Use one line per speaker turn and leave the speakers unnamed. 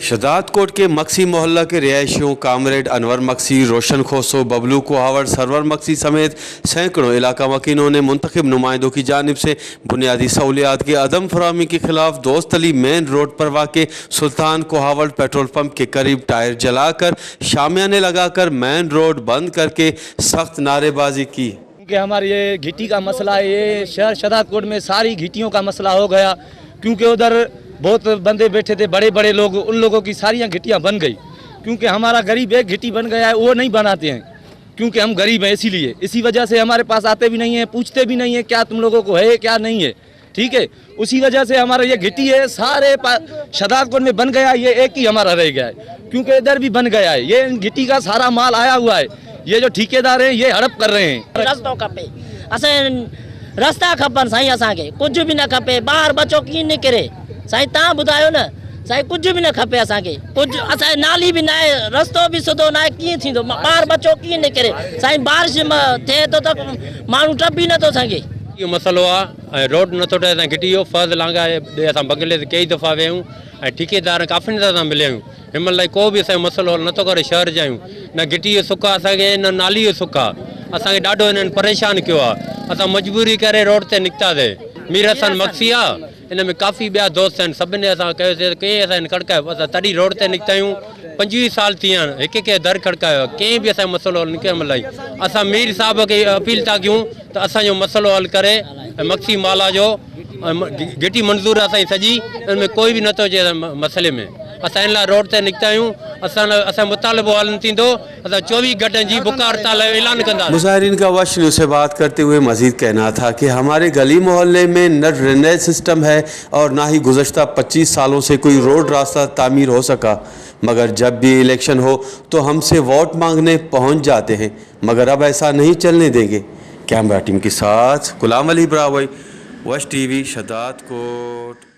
शदादकोट के मक्सी मोहल्ला के रिहायशियों कामरेड अनवर मक्सी, रोशन खोसो, बबलू कोहावड़, सरवर मक्सी समेत सैकड़ों इलाका मकीनों ने मुंतखब नुमाइंदों की जानिब से बुनियादी सहूलियात की अदम फराहमी के खिलाफ दोस्त अली मेन रोड पर वाक़ सुल्तान कोहावड़ पेट्रोल पंप के करीब टायर जलाकर शामियाने लगाकर मेन रोड बंद करके सख्त नारेबाजी की।
क्योंकि हमारे ये घिट्टी का मसला है, ये शहर शहदादकोट में सारी घिट्टियों का मसला हो गया, क्योंकि उधर बहुत बंदे बैठे थे, बड़े बड़े लोग, उन लोगों की सारियाँ घिट्टियाँ बन गई। क्योंकि हमारा गरीब एक घिट्टी बन गया है, वो नहीं बनाते हैं, क्योंकि हम गरीब हैं, इसीलिए इसी वजह से हमारे पास आते भी नहीं हैं, पूछते भी नहीं हैं क्या तुम लोगों को है क्या नहीं है, ठीक है। उसी वजह से हमारा ये घिट्टी है सारे शहदादकोट में बन गया, ये एक ही हमारा रह गया है, क्योंकि इधर भी बन गया है। ये घिट्टी का सारा माल आया हुआ है, ये जो ठेकेदार हैं ये हड़प कर रहे हैं।
रस्तो खपे, असां रस्ता खपनि साईं, असांखे कुझु बि न खपे, ॿार बचो कीअं निकिरे साईं, तव्हां ॿुधायो न साईं, कुझु बि न खपे असांखे, कुझु असांजी नाली बि न आहे, रस्तो बि सिधो न आहे, कीअं थींदो, ॿार बचो कीअं निकिरे साईं, बारिश थिए थो त माण्हू टपी नथो सघे।
इहो मसइलो आहे ऐं रोड नथो ठहे असां घिटी जो फर्ज़ लांघा ॾे असां बंगले ते कई दफ़ा विया आहियूं ऐं ठेकेदार काफ़ी सां मिलिया आहियूं, हिन महिल ताईं को बि असांजो मसइलो हल नथो करे। शहर जा आहियूं, न घिटी जो सुख आहे असांखे, न नाली जो सुख आहे, असांखे ॾाढो हिननि परेशान कयो आहे, असां मजबूरी करे रोड ते निकितासीं। मीर हसन मक्सी आहे, इन में काफ़ी ॿिया दोस्त आहिनि, सभिनी असां कयोसीं, कंहिं असां खड़कायो, असां तॾहिं रोड ते निकिता आहियूं। 25 साल थी विया आहिनि, हिकु हिकु दर खड़कायो आहे, कंहिं बि असांजो मसइलो हल न कयो। महिल ताईं असां मीर साहिब खे अपील था कयूं त असांजो मसइलो हल करे ऐं मक्सी माला जो घिटी मंज़ूर आहे असांजी सॼी, इन में कोई बि नथो अचे मसइले में। असां इन लाइ रोड ते निकिता आहियूं, असां मुतालिबो हल न थींदो, असां 24 घंटनि जी बुक हड़ताल जो ऐलान कंदासीं।
मुज़ाहिरीन का वश न्यूज़ से बात करते हुए मज़ीद कहना था कि हमारे गली मोहल्ले में न ड्रेनेज सिस्टम है और ना ही गुज़श्ता 25 सालों से कोई रोड रास्ता तामीर हो सका, मगर जब भी इलेक्शन हो तो हमसे वोट मांगने पहुँच जाते हैं, मगर अब ऐसा नहीं चलने देंगे। कैमरा टीम के साथ गुलाम अली ब्रावई, वश टीवी, शहदादकोट।